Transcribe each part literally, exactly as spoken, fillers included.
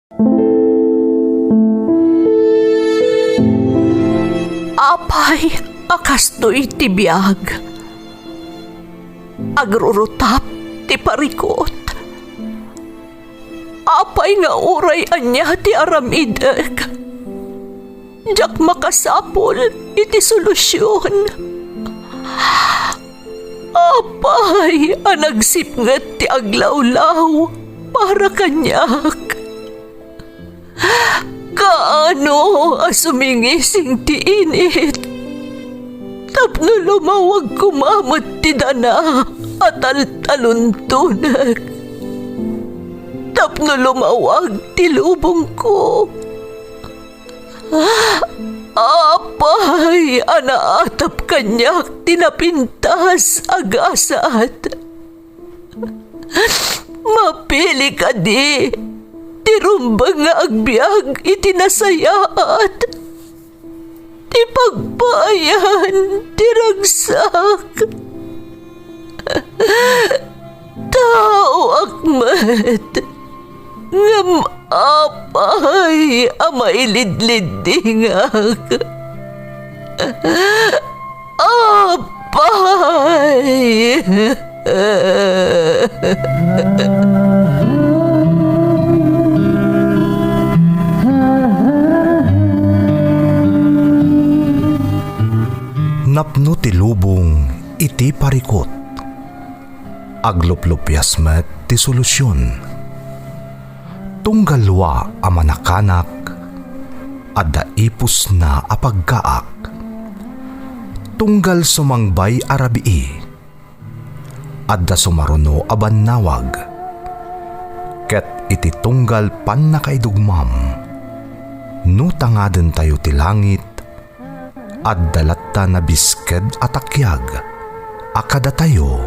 Apay a kastoy ti biag? Agrurutap ti parikut. Apay nga uray ania ti aramidek, diak makasapul iti solusion. Apay a nagsipnget ti aglawlaw para kaniak? Kaano a sumingising ti init tapno lumawag koma met ti dana a taltaluntonek, tapno lumawag ti lubongko? Apay a naatap kaniak ti napintas a gasat? Mapili kadi ti rumbeng nga agbiag iti nasayaat, ti pagpaayan ti ragsak? Taoak met, ngem apay a mailidliddingak? Apay! Napno ti lubong iti parikut. Agluplupias met ti solusion. Tunggal wa a manakanak, adda ipusna a paggaak. Tunggal sumangbay a rabii, adda sumaruno a bannawag. Ket iti tunggal pannakaidugmam, no tangadentayo ti langit, adda latta nabisked a takiag a kadatayo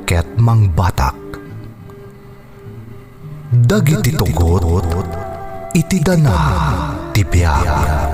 ket mangbatak. Dagiti tugot iti dana ti biag.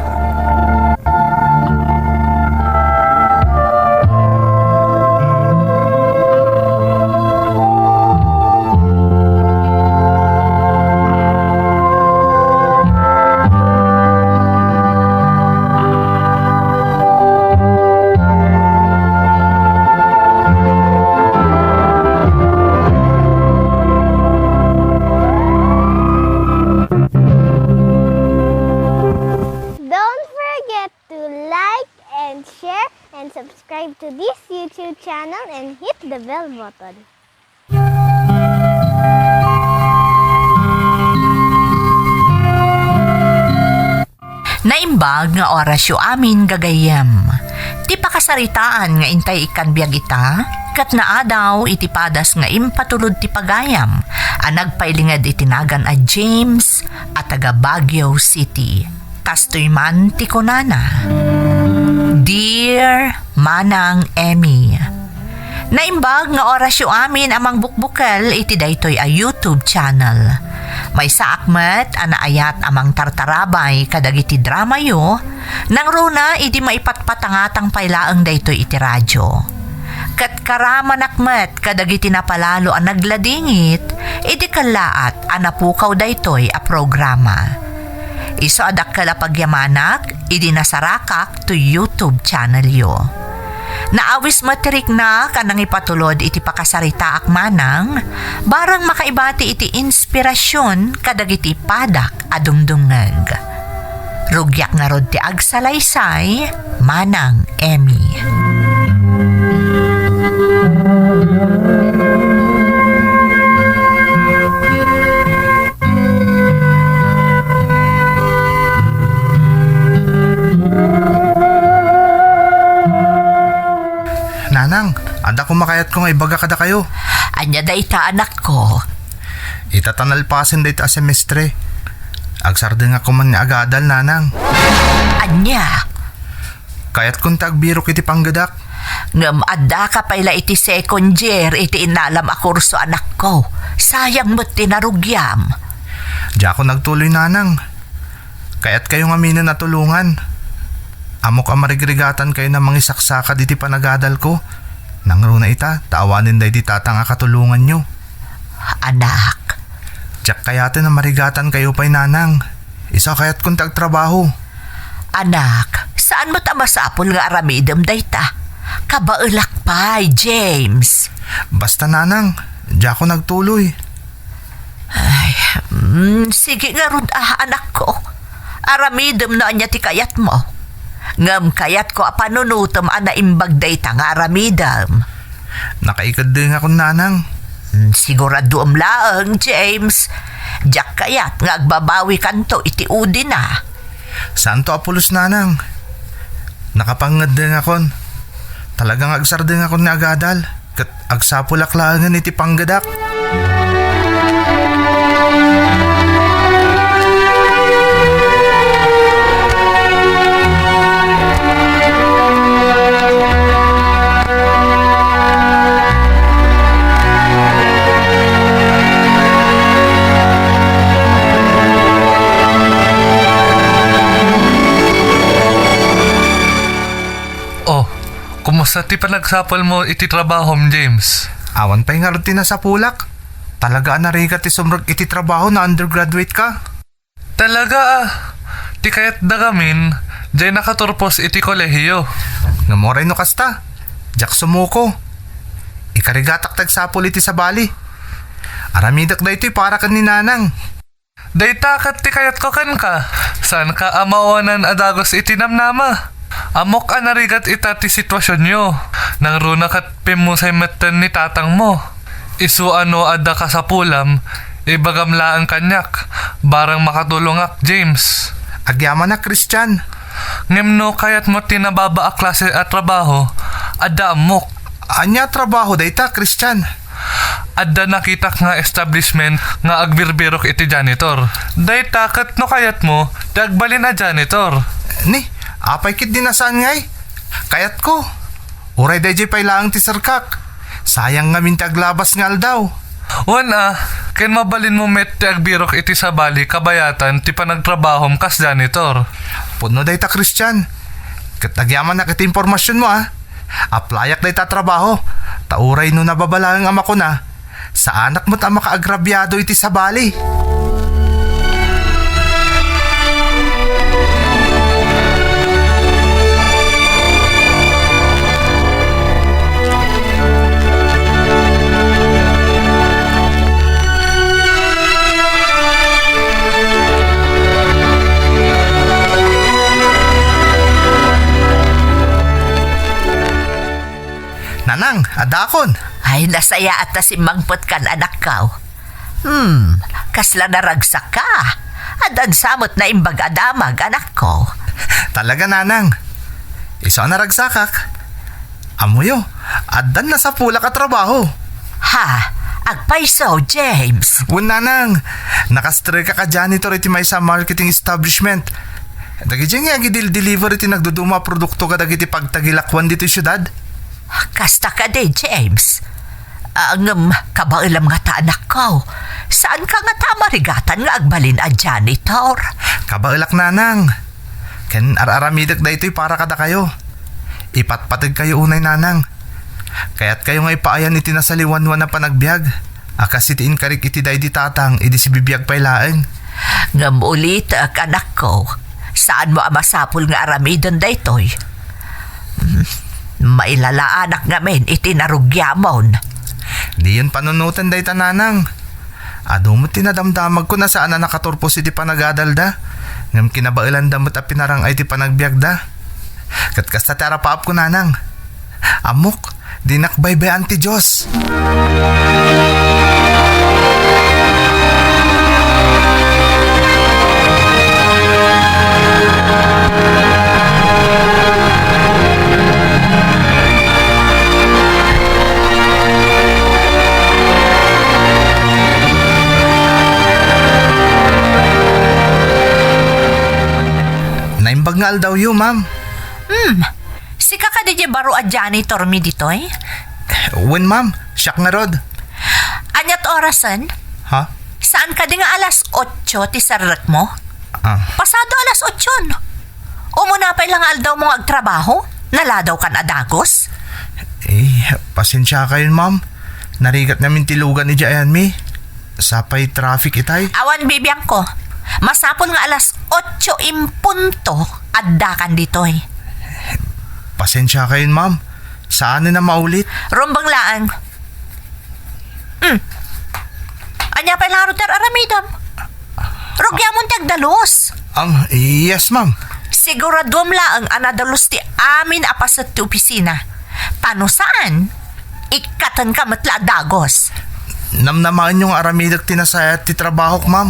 Don't forget to like and share and subscribe to this YouTube channel and hit the bell button. Naimbag nga orasyo amin, gagayyem. Ti pakasaritaan nga intay ikkan biag ita, ket naadaw iti padas nga impatulod ti pagayam a nagpailinged iti nagan a James a taga Baguio City. Kastoy man ti kunana, "Dear Manang Emmy, naimbag nga orasyo amin a mangbukbukel iti daytoy a YouTube channel. Maysaak met a naayat a mangtartarabay kadagiti dramayo, nangruna idi maipatpatangatang pay laeng daytoy iti radio. Ket karamanak met kadagiti napalalo a nagladingit idi kellaat a napukaw daytoy a programa. Isu a dakkel a pagyamanak idi nasarakak toy YouTube channelyo. Naawis met ti riknak a nangipatulod iti pakasaritaak manang, bareng makaibati iti inspirasyon kadagiti padak a dumdumngeg. Rugiak ngarud ti agsalaysay, Manang Emmy." Nanang, adda koma kayatko nga ibaga kadakayo. Ania dayta, anakko? Ita ta nalpasen dayta a semestre, agsardengak koman nga agadal, nanang. Ania? Kayatkon ta agbirok iti panggedak. Ngem addaka pay la iti second year iti innalam a kurso, anakko. Sayang met ti narugiam. Diakon agtuloy, nanang. Kayatkayo ngaminen a tulongan. Ammok a marigrigatankayon a mangisaksakad iti panagadalko. Nangruna ita, ta awanen daydi tatang a katulonganyo. Anak. Diak kayaten a marigatankayo pay, nanang. Isu a kayatkon ti agtrabaho. Anak, saan met a masapul nga aramidem dayta? Kabaelak pay, James. Basta, nanang, diakon agtuloy. Ay, mm, sige ngarud, ah, anakko. Aramidem no ania ti kayatmo. Ngem kayatko a panunotem a naimbag dayta nga aramidem. Nakaikeddengakon, nanang. Mm, siguraduem laeng, James. Diak kayat nga agbabawikanto iti udina. Saanto a pulos, nanang. Nakapangeddengakon. Talaga nga agsardengakon nga agadal. Ket agsapulak laengen iti panggedak. Oh, kumusta ti panagsapulmo iti trabahom, James? Awan pay ngarud ti nasapulak. Talaga a narigat ti sumrek iti trabaho no undergraduate ka. Talaga a, ti kayatda ngamin, diay nakaturpos iti kolehiyo. Ngem uray no kasta, diak sumuko. Ikarigatak ti agsapul iti sabali. Aramidek daytoy para ken ni nanang. Dayta ket ti kayatko kenka. Saanka a maawanan a dagus iti namnama. Ammok a narigat ita ti situasionyo. Nangruna ket pimmusay metten ni tatangmo. Isu a no adda kasapulam, ibagam laeng kaniak. Barang makatulongak, James. Agyamanak, Christian. Ngem no kayatmo ti nababa a klase a trabaho, adda ammok. Ania a trabaho dayta, Christian? Adda nakitak nga establishment nga agbirbirok iti janitor. Dayta ket no kayatmo, ti agbalin a janitor. Ni, apay ketdi a saan ngay? Kayatko. Uray daydiay pay laeng ti serkak. Sayang ngamin ti aglabas nga aldaw. Wen a, ken mabalinmo met ti agbirok iti sabali kabayatan ti panagtrabahom kas janitor. Pudno dayta, Christian. Ket agyamanak iti impormasionmo, a. Applyak dayta a trabaho, ta uray no nababa laeng a makuna, saanak met a makaagrabiado iti sabali. Nanang, adakon. Ay, nasayaat ta simmangpetkan, anakko. Hmm, kasla naragsakka. Addan sa met naimbag a damag, anakko. Talaga, nanang. Isu a naragsakak. Ammoyo, addan nasapulak a trabaho. Ha? Agpayso, James? Wen, nanang. Nakastrekak a janitor iti maysa a marketing establishment. Dagidiay nga agidil-deliver iti nagduduma a produkto kadagiti pagtagilakoan ditoy siudad. Kasta kadi, James? Ah, ngem kabaelam ngata, anakko. Saanka ngata a marigatan nga agbalin a janitor? Kabaelak, nanang. Ken ar-aramidek daytoy para kadakayo. Ipatpategkayo unay, nanang. Kayatkayo nga ipaayan iti nasaliwanwan a panagbiag a kas iti inkarik iti daydi tatang idi sibibiag pay laeng. Ngem ulitek, anakko, saanmo a masapul nga aramiden daytoy. Hmm, mailalaanak ngamin iti narugiamon. Diyon panunoten dayta, nanang. Adu met ti nadamdamagko a saan a nakaturpos iti panagadalda, ngem kinabaelanda met a pinarang-ay ti panagbiagda. Ket kasta ti arapaapko, nanang. Ammok, dinak baybay-an ti Dios. Naimbag nga aldawyo, ma'am. Hmm. Sika kadi diay baro a janitor mi ditoy? Wen, ma'am. Siak ngarud. Aniat orasen? Ha? Saan kadi nga alas otso ti serrekmo? Ah. Pasado alas otso. Umuna pay la nga aldawmo nga agtrabaho? Naladawkan a dagus? Eh, pasensiakayon, ma'am. Narigat ngamin ti lugan idiay ayanmi. Sapay traffic itay? Awan, bibiangko. Masapul nga alas otso en punto, addakan ditoy. Pasensiakayon, ma'am. Saanen a maulit. Rumbeng laeng. Hmm. Ania pay ngarud ti ar-aramidem? Rugiamon ti agdalus. Um, yes, ma'am. Siguraduem laeng a nadalus ti amin a paset ti opisina. Ta no saan, ikkatenka met la a dagus. Namnamaenyo nga aramidek ti nasayaat ti trabahok, ma'am.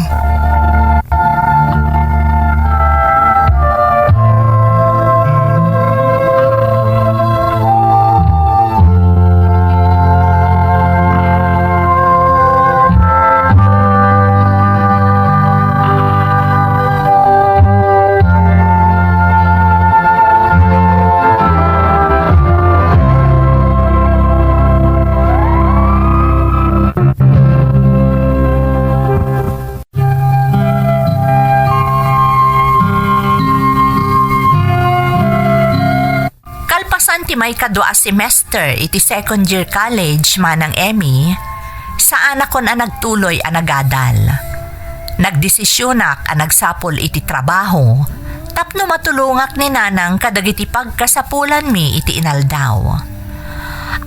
Kalpasan ti maikadua a semester iti second year college, Manang Emmy, saanakon a nagtuloy a nagadal. Nagdesisionak a nagsapul iti trabaho tapno matulongak ni Nanang kadagiti pagkasapulanmi iti inaldaw.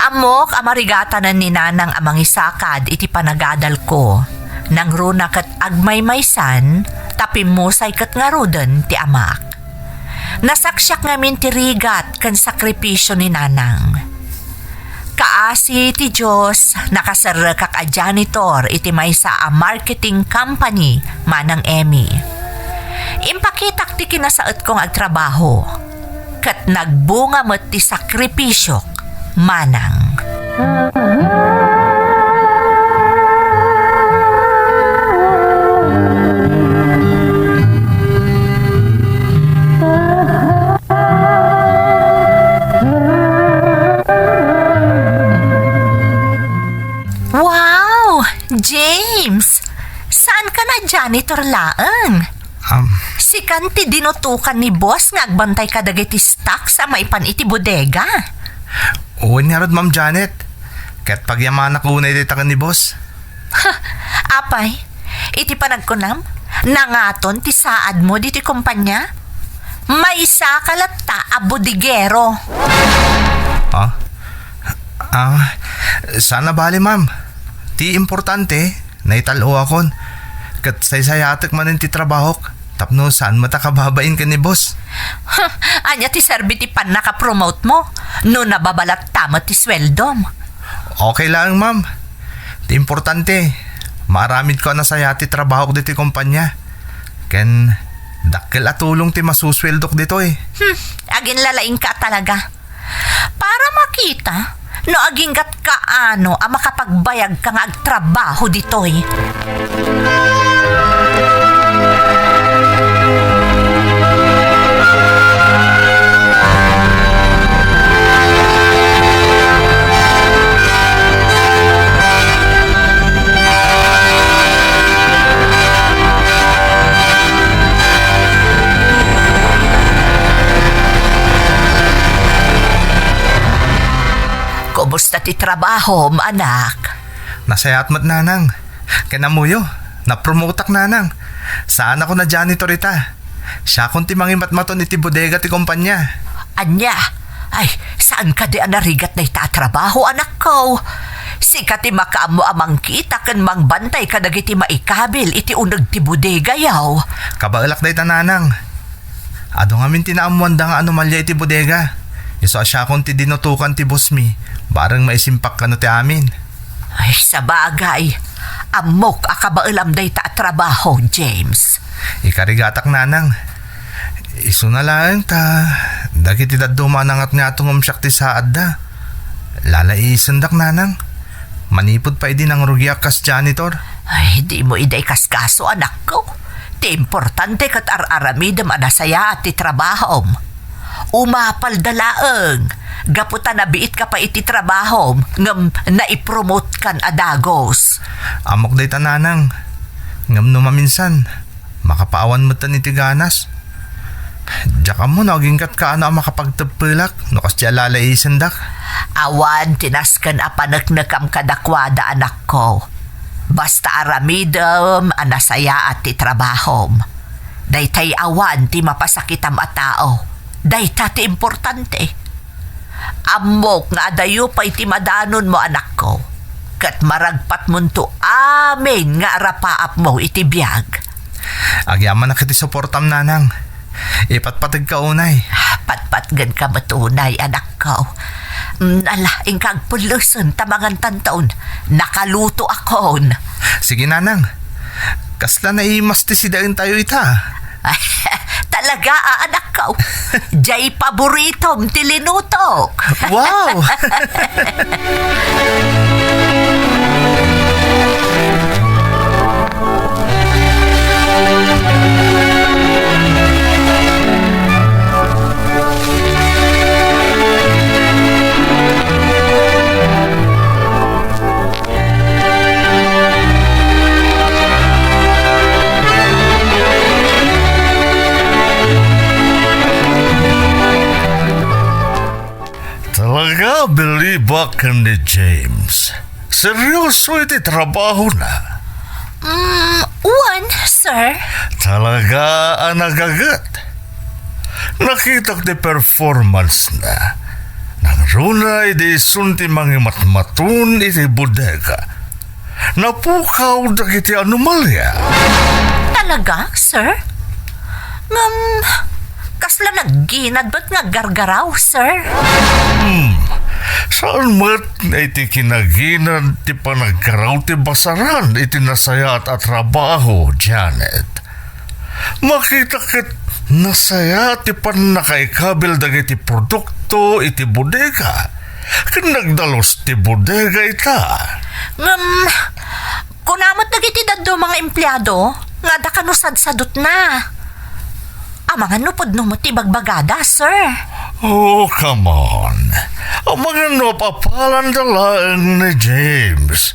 Ammok a marigatanen ni Nanang a mangisakad iti panagadalko. Nangruna ket agmaymaysan, ta pimmusay ket ngaruden ti amak. Nasaksiak ngamin ti rigat ken sakripisio ni Nanang. Kaasi ti Dios, nakaserrekak a janitor iti maysa a marketing company, Manang Emmy. Impakitak ti kinasaetko nga agtrabaho, ket nagbunga met ti sakripisiok, Manang. Wow! James! Saan ka na janitor laeng? Um, Sikan ti dinutokan ni boss nga agbantay kadagiti stocks a maipan iti bodega. Wen ngarud, Ma'am Janet. Ket pagyamanak unay dayta ken ni boss. Apay, iti panagkunam, nangaton ti saadmo ditoy kompania? Maysa ka latta a bodigero. Ah? Ah, saan a bale, ma'am. Ti importante, naital-oakon. Ket saysayatek manen ti trabahok, tapno saan met a kababain ken ni boss. Ania ti serbi ti pannakapromote mo no nababalatta met ti sueldom? Okay laeng, ma'am. Ti importante, maaramidko a nasayaat ti trabahok ditoy kompania. Ken dakkel a tulong ti masusueldok ditoy. Hmm, aginlalaingka talaga. Para makita no aginggat kaano a makapagbayagka nga agtrabaho ditoy. Kumusta ti trabahom, anak? Nasayaat met, nanang. Ken ammoyo, napromotak, nanang. Saanakon a janitor ita. Siakon ti mangimatmaton iti bodega ti kompania. Ania? Ay, saan kadi a narigat dayta a trabaho, anakko? Sika ti makaammo a mangkita ken mangbantay kadagiti maikabil iti uneg ti bodegayo. Kabaelak dayta, nanang. Adu ngamin ti naammoanda nga anomalia iti bodega. Isu a siakon ti dinutokan ti bossmi, bareng maisimpak kano ti amin. Ay, sabagay. Ammok a kabaelam dayta a trabaho, James. Ikarigatak, nanang. Isuna laeng ta dagiti dadduma a nangatngato ngem siak ti saadda. Lalaisendak, nanang. Manipud pay idi nangrugiak kas janitor. Ay, dimo ida ikaskaso, anakko. Ti importante ket ar-aramidem a nasayaat ti trabahom. Umapalda laeng, gapu ta nabiitka pay iti trabahom ngem naipromotkan a dagus. Ammok dayta, nanang. Ngem no maminsan, makapaawan metten iti ganas. Diak ammo no aginggatka a makapagteppelak no kasdiay a lalaisendak. Awan ti nasken a paneknekam kadakuada, anakko. Basta aramidem a nasayaat ti trabahom. Daytay awan ti mapasakitam a tao. Dayta ti importante. Ammok nga adayo pay ti madanonmo, anakko. Ket maragpatmonto amin nga arapaapmo iti biag. Agyamanak iti suportam, Nanang. Ipatpategka unay. Patpatgenka met unay, anakko. Mm, ala, inka agpullesen ta mangantanton. Nakalutoakon. Sige, Nanang. Kasla naimas ti sidaentayo ita. Talaga, a, anakko. Jay paboritom ti linutok. Wow! Talaga, bilibak ken ni James. Seryoso iti trabahona. Mm, wen, sir. Talaga a nagaget. Nakitak ti performance-na. Nangruna idi isun ti mangimatmaton iti bodega. Napukaw dagiti anomalia. Talaga, sir? Ngem, kasla nagginad met nga aggargaraw, sir? Hmm. Saan met nga iti kinaginad ti panagkaraw ti basaran iti nasayaat a trabaho, Janet? Makita ket nasayaat ti pannakaikabil dagiti produkto iti bodega, ken nagdalus ti bodega ita. Ngem, kuna met dagiti dadduma nga empleado nga adda kano sadsadutna. Amangan no pudno met ti bagbagada, sir. Oh, come on. Amangan no apapalanda laeng ni James.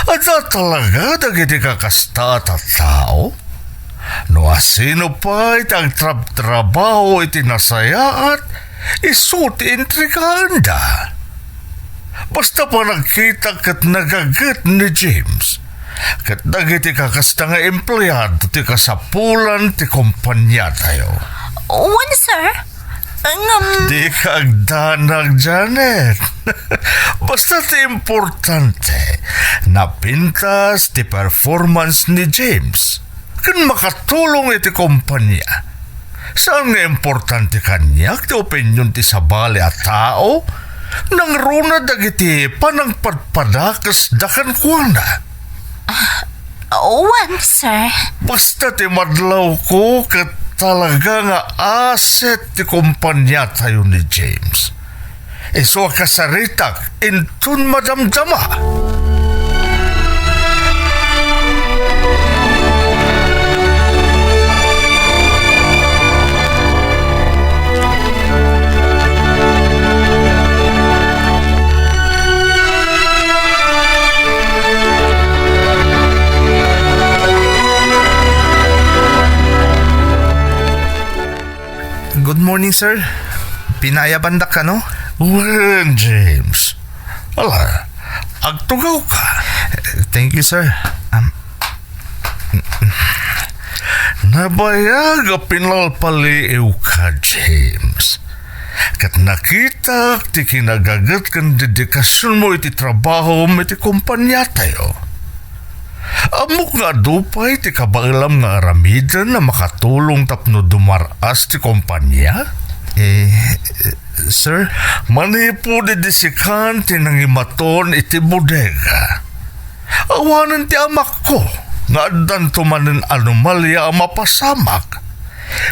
Adda talaga dagiti kakasta a tattao? No asino pay ti agtrabtrabaho iti nasayaat, isu ti intrikaanda. Basta panagkita ket nagaget ni James ket dagiti kakasta nga empleado ti kasapulan ti kompaniatayo. Wen, sir. Ngem, dika agdanag, Janet. Basta ti importante, napintas ti performance ni James ken makatulong iti kompania. Saan nga importante kaniak ti opinion ti sabali a tao, nangruna dagiti panangpadpadakesda kenkuana. Ah, wen, sir. Basta ti madlawko ket talaga nga asset ti kompaniatayo ni James. Isu a kasaritak inton madamdama. Good morning, sir. Pinayabandak kano? Wen, James. Ala, agtugaw ka. Thank you, sir. Um, Nabayag a pinalpaliiw ka, James. Ket nakitak ti kinagaget ken dedikasionmo iti trabahom iti kompaniatayo. Ammok nga adu pay ti kabaelam nga aramiden a makatulong tapno dumar-as ti kompania? Eh, sir? Manipud idi sikan ti nangimaton iti bodega, awanen ti amakko nga addanto manen anomalia a mapasamak.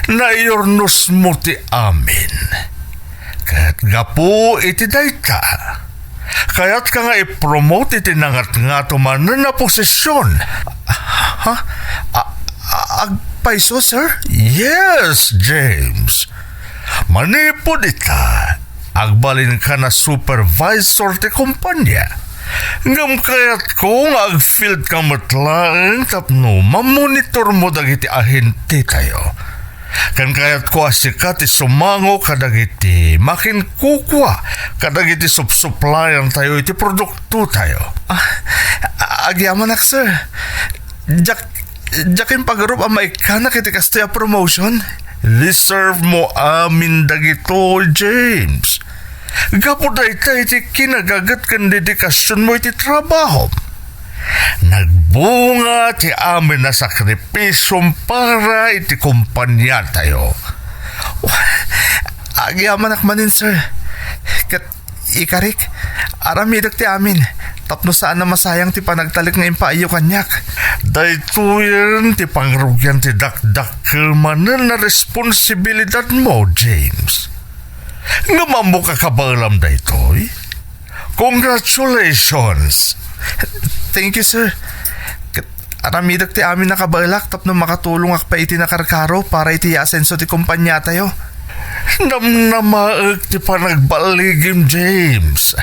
Naiyurnosmo ti amin. Ket gapu iti dayta, kayatka nga i-promote iti nangatngato manen a posision. Ha? A-, a-, agpayso, sir? Yes, James. Manipud ita, agbalinka a supervisor ti kompania. Ngem kayatko nga ag-field ka met laeng tapno mamonitormo dagiti ahentetayo. Ken kayatko a sika ti sumango kadagiti makinkukua kadagiti supsuplayantayo iti produktotayo. Ah, agyamanak, sir. Diak, diak impagarup a maikkanak iti kastoy a promotion. Deserve mo amin dagitoy, James. Gapu dayta iti kinagaget ken dedikasionmo iti trabaho, nagbunga ti amin a sakripisiom para iti kompaniatayo. Agyamanak manen, sir. Ket ikarik, aramidek ti amin tapno saan a masayang ti panagtalek nga impaayyo kaniak. Daytoyen ti pangrugian ti dakdakkel manen a responsibilidadmo, James. Ngem ammok a kabaelam daytoy. Congratulations! Thank you, sir. Ket aramidek ti amin a kabaelak tapno makatulongak pay iti nakarkaro para iti asenso ti kompaniatayo. Namnamaek ti panagballigim, James.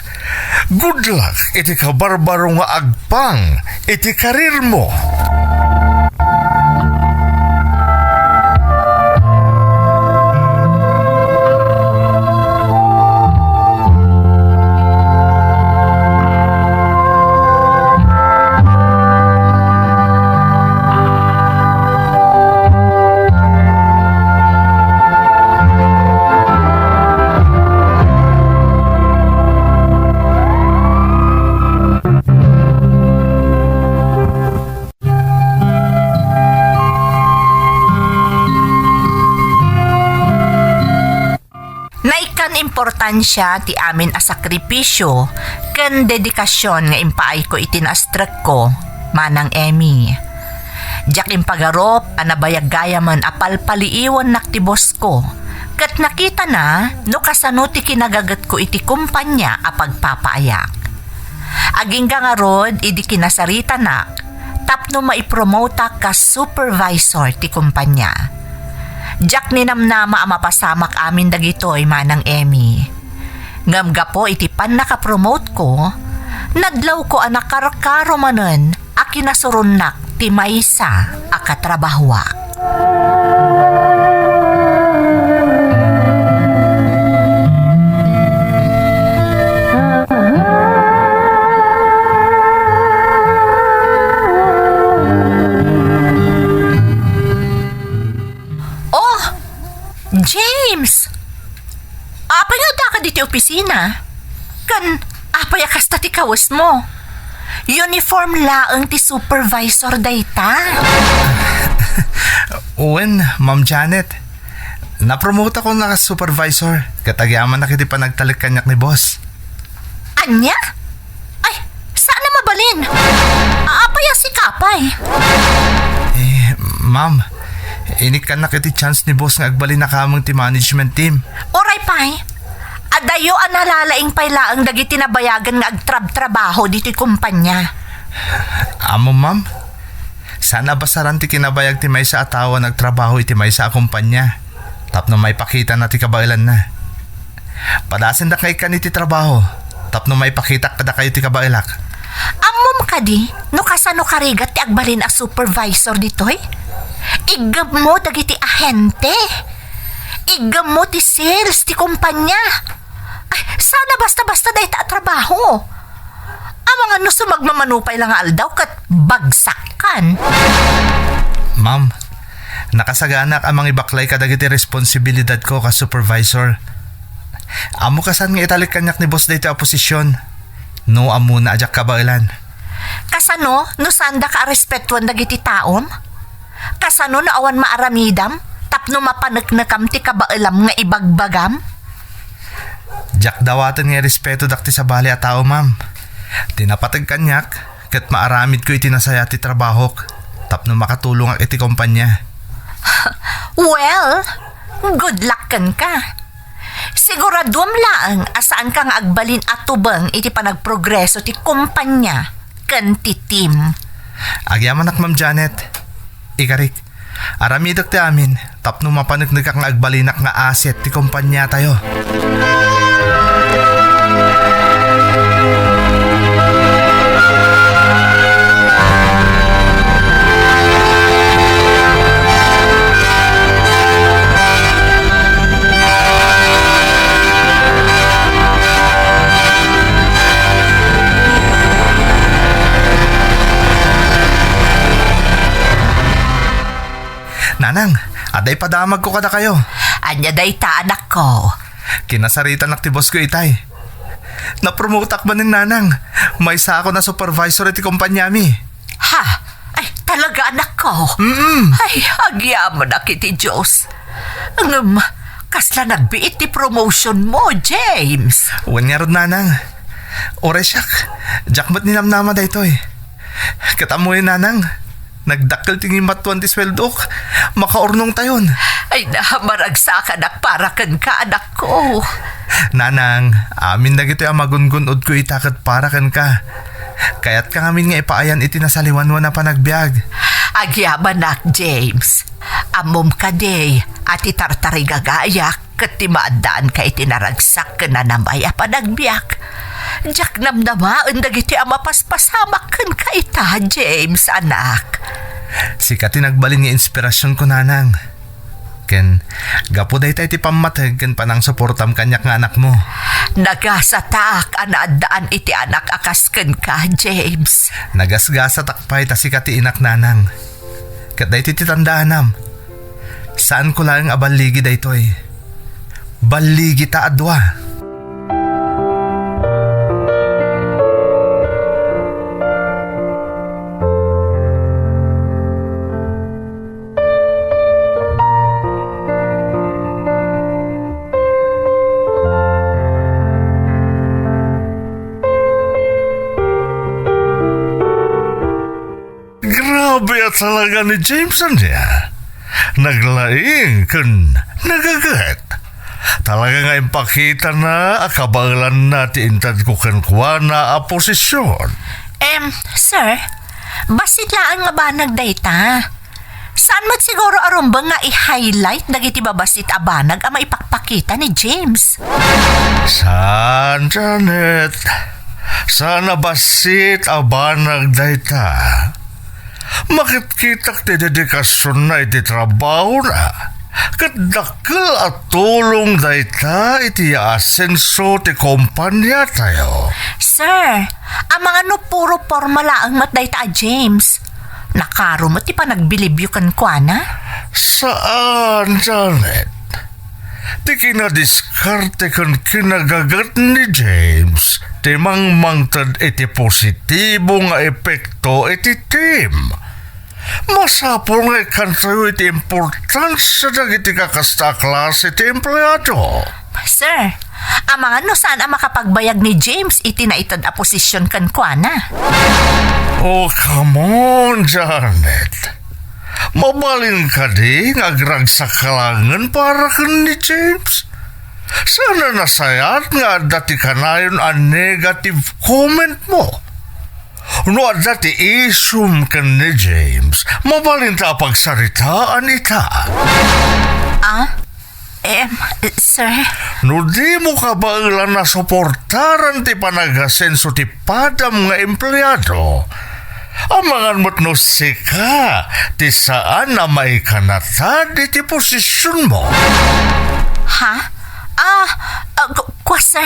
Good luck iti kabarbaro nga agpang iti karirmo. Naikkan importansia ti amin a sakripisio ken dedikasion nga impaayko iti naastrekko, Manang Emmy. Diak impagarup a nabayag gayamen a palpaliiwannak ti bossko, ket nakitana no kasano ti kinagagetko iti kompania a pagpapaayak. Agingga ngarud idi kinasaritanak tapno maipromoteak kas supervisor ti kompania. Diak ninamnama a mapasamak amin dagitoy, Manang Emmy. Ngem gapu iti pannakapromoteko, nadlawko a nakarkaro manen a kinasuronnak ti maysa a katrabahoak. Oh, James! Apay nga addaka ditoy opisina? Ken apay a kasta ti kawesmo? Uniform laeng ti supervisor dayta. Wen, Ma'am Janet. Napromoteakon a supervisor ket agyamanak iti panagtalek kaniak ni boss. Ania? Ay, saan a mabalin? Apay a sika pay? Eh, ma'am, inikkannak iti chance ni boss nga agbalin a kameng ti management team. Uray pay, adayo a nalalaing pay laeng dagiti nabayagan nga agtrabtrabaho ditoy kompania. Ammom, ma'am, saan a basaran ti kinabayag ti maysa a tao a nagtrabaho iti maysa a kompania tapno maipakitana ti kabaelanna. Padasendak nga ikkan iti trabaho tapno maipakitak kadakayo ti kabaelak. Ammom kadi no kasano karigat ti agbalin a supervisor ditoy? Iggemmo dagiti ahente. Iggemmo ti sales ti kompania. Ay, saan a basta-basta dayta a trabaho. Amangan no sumagmamano pay la nga aldaw ket bagsakkan. Ma'am, nakasaganak a mangibaklay kadagiti responsibilidadko kas supervisor. Ammok a saan nga italek kaniak ni boss daytoy a posisyon. No ammona a diak kabaelan. Kasano no saandaka a respetuan dagiti taom? Kasano no awan maaramidam tapno mapaneknekam ti kabaelam nga ibagbagam? Diak dawaten nga irespetodak ti sabali a tao, ma'am. Ti napateg kaniak ket maaramidko iti nasayaat ti trabahok tapno makatulongak iti kompania. Well, good luck kenka. Siguraduam laeng a saanka nga agbalin a tubeng iti panagprogreso ti kompania ken ti team. Agyamanak, Ma'am Janet. Ikarik, aramidek ti amin tapno mapaneknekak nga agbalinak nga asset ti kompaniatayo. Nang, adda ipadamagko kadakayo. Ania dayta, anakko? Kinasaritanak ti boss ko itay. Napromoteak manen, nanang. Maysaakon a supervisor iti kompaniami. Ha? Ay, talaga, anakko? Mm-mm. Ay, agyamanak iti Dios. Ngem, kasla nagbiit ti promotion mo, James? Wen ngarud, nanang. Uray siak, diak met ninamnama daytoy. Ket ammoyo, nanang, nagdakkel ti ngimmattuan ti sueldok. Makaurnongtayon. Ay na, maragsakanak para kenka, anakko. Nanang, amin dagitoy a magungun-odko ita ket para kenka. Kayatka ngamin nga ipaayan iti nasaliwanwan a panagbiag. Agyamanak, James. Ammom kadi a ti tartarigagayak ket ti maaddaanka iti naragsak ken nanamay a panagbiag. Diak namnamaen dagiti a mapaspasamak kenka ita, James, anak. Sika ti nagbalin nga inspirasionko, nanang. Ken gapu dayta iti pammateg ken panangsuportam kaniak nga anakmo. Nagasatak a naaddaan iti anak a kas kenka, James. Nagasgasatak pay ta sika ti inak, nanang. Ket daytoy ti tandaanam. Saanko laeng a balligi daytoy. Balligita a dua. Grabe a talaga ni James ania. Naglaing ken nagaget. Talaga nga impakitana a kabaelanna ti intedko kenkuana a posisyon. Em, sir, bassit laeng a banag dayta. Saan met siguro a rumbeng nga i-highlight dagiti babassit a banag a maipakpakita ni James? Saan, Janet. Saan a bassit a banag dayta. Makitkitak ti dedikasionna iti trabahona. Ket dakkel a tulong dayta iti yaasenso ti kompaniatayo. Sir, amangan no puro porma laeng met dayta a James. Nakaro met ti panagbilibyo kenkuana? Saan, Janet. Ti kinadiskarte ken kinagaget ni James ti mangmangted iti positibo nga epekto iti team. Masapul nga ikkantayo iti importansia dagiti kakasta a klase ti empleado. Sir, amangan no saan a makapagbayag ni James iti naited a posisyon kenkuana. Oh, come on, Janet. Mabalin kadi nga agragsak ka laengen para ken ni James? Saan a nasayaat nga adda ti kanayon a negative comment mo? No adda ti isum ken ni James, mabalinta a pagsaritaan ita. Ah? Em, sir? No dimo kabaelan a suportaran ti panagasenso ti padam nga empleado, amangan met no sika ti saan a maikanatad iti posisionmo. Ha? Ah, ah, ku-, kua, sir.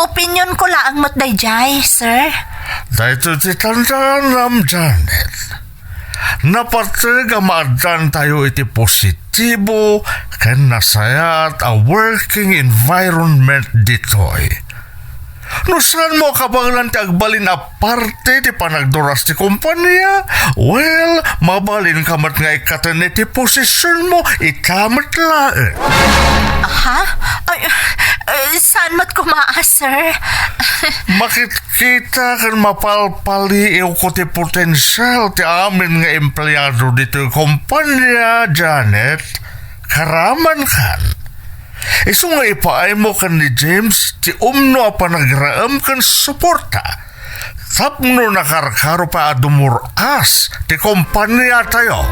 Opinionko laeng met daydiay, sir. Daytoy ti tandaanam, Janet. Napateg a maaddaantayo iti positibo ken nasayaat a working environment ditoy. No saanmo a kabaelan ti agbalin a parte ti panagduras ti kompania, well, mabalinka met nga ikkaten iti posisionmo ita met laeng. Ha? Ay, eh, saan met koma, sir? Makit-, Kita ken mapalpaliiwko ti potensial ti amin nga empleado ditoy kompania, Janet. Karamankan. Isu nga ipaaymo ken ni James ti umno a panagraem ken suporta tapno nakarkaro pay a dumur-as ti kompaniatayo.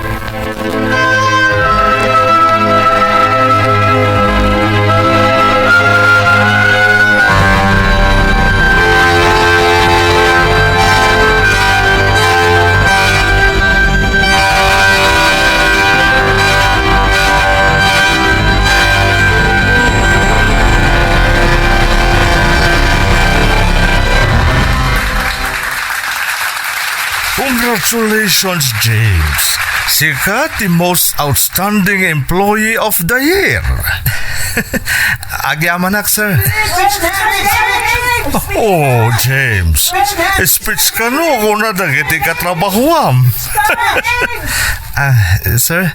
Congratulations, James. Sika ti most outstanding employee of the year. Agyamanak, sir. Oh, James. Speech kano kuna dagiti katrabahoam. Ah, sir,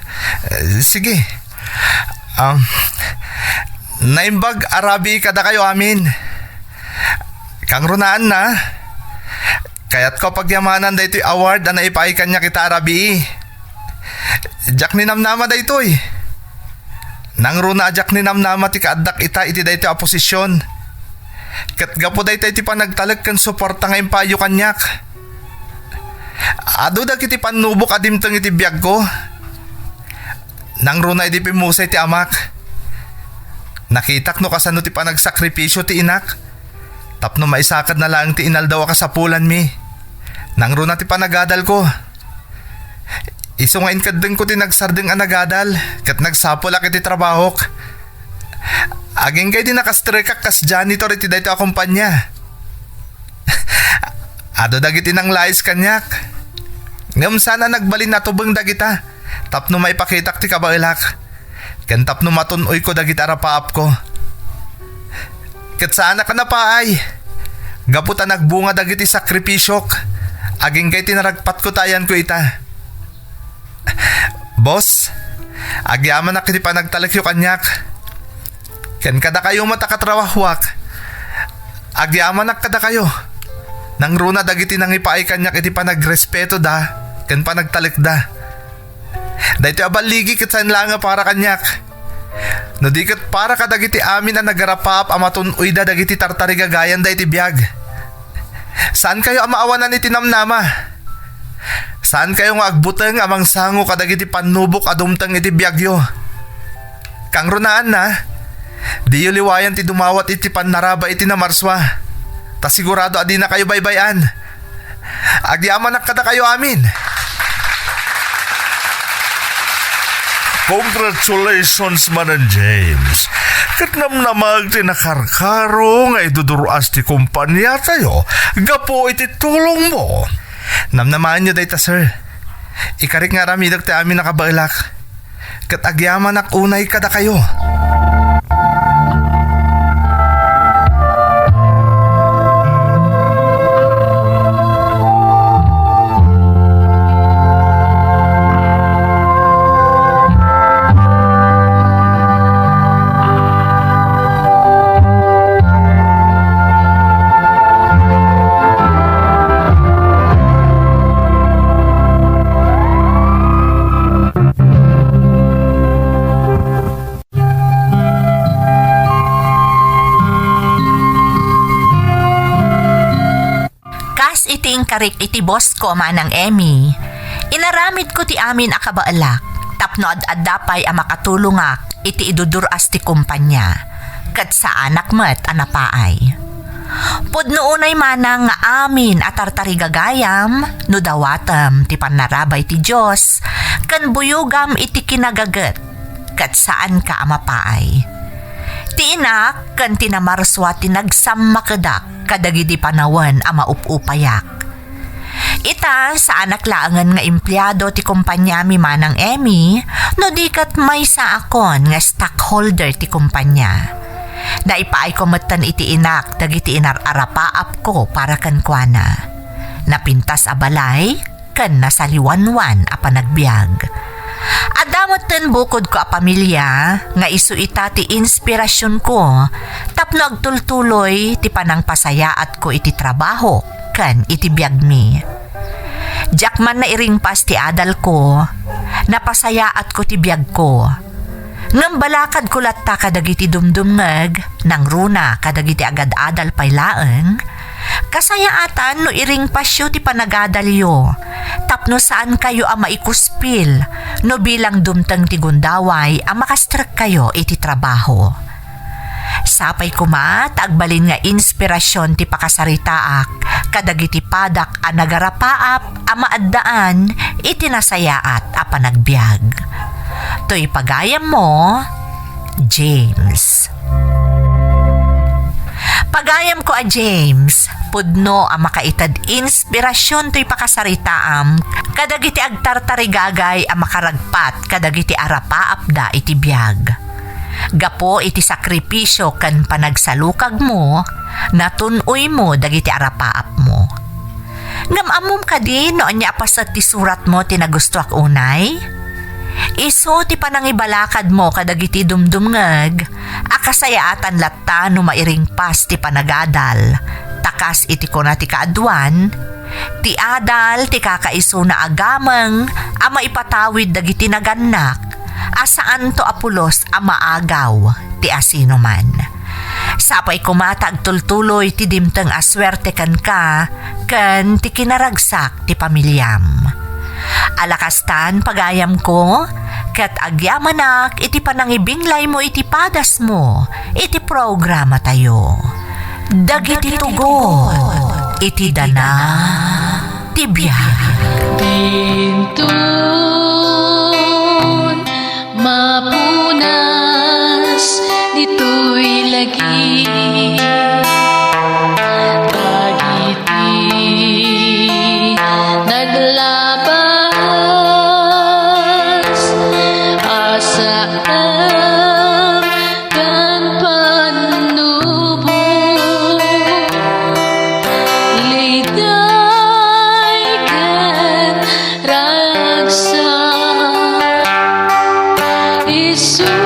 eh, sige. Um, naimbag a rabii kadakayo amin. Kangrunaanna, kayatko a pagyamanan daytoy award a naipaay kaniak ita a rabii. Diak ninamnama daytoy. Nangruna a diak ninamnama ti kaaddak ita iti daytoy a posisyon. Ket gapu daytoy ti panagtalek ken suporta nga impaayyo kaniak. Adu dagiti pannubok a dimteng iti biagko. Nangruna idi pimmusay ti amak. Nakitak no kasano ti panagsakripisio ti inak. Tapno maisakadna laeng ti inaldaw a kasapulanmi. Nangruna ti panagadalko. Isu nga inkeddengko ti nagsardeng a nagadal, ket nagsapulak iti trabahok. Agingga idi nakastrekak kas janitor iti daytoy a kompania. Adu dagiti nanglais kaniak. Ngem saan a nagbalin a tubeng dagita tapno maipakitak ti kabaelak, ken tapno matun-oyko dagiti arapaapko. Ket saanak a napaay, gapu ta nagbunga dagiti sakripisiok, agingga iti naragpatko ta ayanko ita. Boss, agyamanak iti panagtalekyo kaniak. Ken kadakayo met a katrabahoak, agyamanak kadakayo. Nangruna dagiti nangipaay kaniak iti panagrespetoda ken panagtalekda. Daytoy a balligi ket saan laeng a para kaniak. No di ket para kadagiti amin a nagarapaap a matun-oyda dagiti tartarigagayanda iti biag. Saankayo a maawanan iti namnama. Saankayo nga agbuteng a mangsango kadagiti pannubok a dumteng iti biagyo. Kangrunaanna, diyo liwayan ti dumawat iti pannarabay iti namarsua. Ta sigurado a dinakayo baybay-an. Agyamanak kadakayo amin. Congratulations, Manang James. Ket namnamaek ti nakarkaro nga idudur-as ti kompaniatayo gapu iti tulongmo. Namnamaenyo dayta, sir. Ikarik nga aramidek ti amin a kabaelak. Ket agyamanak unay kadakayo. Kas iti inkarik iti boss ko, Manang Emmy, inaramidko ti amin a kabaelak tapno ad-adda pay a makatulongak iti idudur-as ti kompania, ket saanak met a napaay. Pudno unay manang nga amin a tartarigagayam no dawatem ti pannarabay ti Dios ken buyogam iti kinagaget, ket saanka a mapaay. Ti inak ken ti namarsua ti nagsammakedak kadagidi panawen a maup-upayak. Ita, saanak laengen nga empleado ti kompaniami, Manang Emmy, no di ket maysaakon nga stockholder ti kompania. Naipaayko metten iti inak dagiti inar-arapaapko para kenkuana. Napintas a balay ken nasaliwanwan a panagbiag. Adda metten bukodko a pamilia nga isu ita ti inspirasionko tapno agtultuloy ti panangpasayaatko iti trabaho ken iti biagmi. Diak man nairingpas ti adalko, napasayaatko ti biagko. Ngem balakadko latta kadagiti dumdumngeg, nangruna kadagiti agad-adal pay laeng, kasayaatan no iringpasyo ti panagadalyo, tapno saankayo a maikuspil no bilang dumteng ti gundaway a makastrekkayo iti trabaho. Sapay koma ta agbalin nga inspirasion ti pakasaritaak kadagiti padak a nagarapaap a maaddaan iti nasayaat a panagbiag. Toy pagayammo, James. Pagayamko a James, pudno a makaited inspirasyon toy pakasaritaam kadagiti agtartarigagay a makaragpat kadagiti arapaapda iti biag. Gapu iti sakripisio ken panagsalukagmo, natun-oymo dagiti arapaapmo. Ngem ammom kadi no ania a paset ti suratmo ti nagustoak unay? Isu ti panangibalakadmo kadagiti dumdumngeg a kasayaatan latta no mairingpas ti panagadal, ta kas iti kuna ti kaaduan, ti adal ti kakaisuna a gameng a maipatawid dagiti nagannak a saanto a pulos a maagaw ti asinoman. Sapay koma ta agtultuloy ti dimteng a suerte kenka ken ti kinaragsak ti pamiliam. Ala kastan, pagayamko, ket agyamanak iti panangibinglaymo iti padasmo iti programatayo. Dagiti tugot iti dana ti biag. Dintun mapunas ditoy lagi. Dagiti naglabas a saem ken pannubo, liday ken ragsak, isu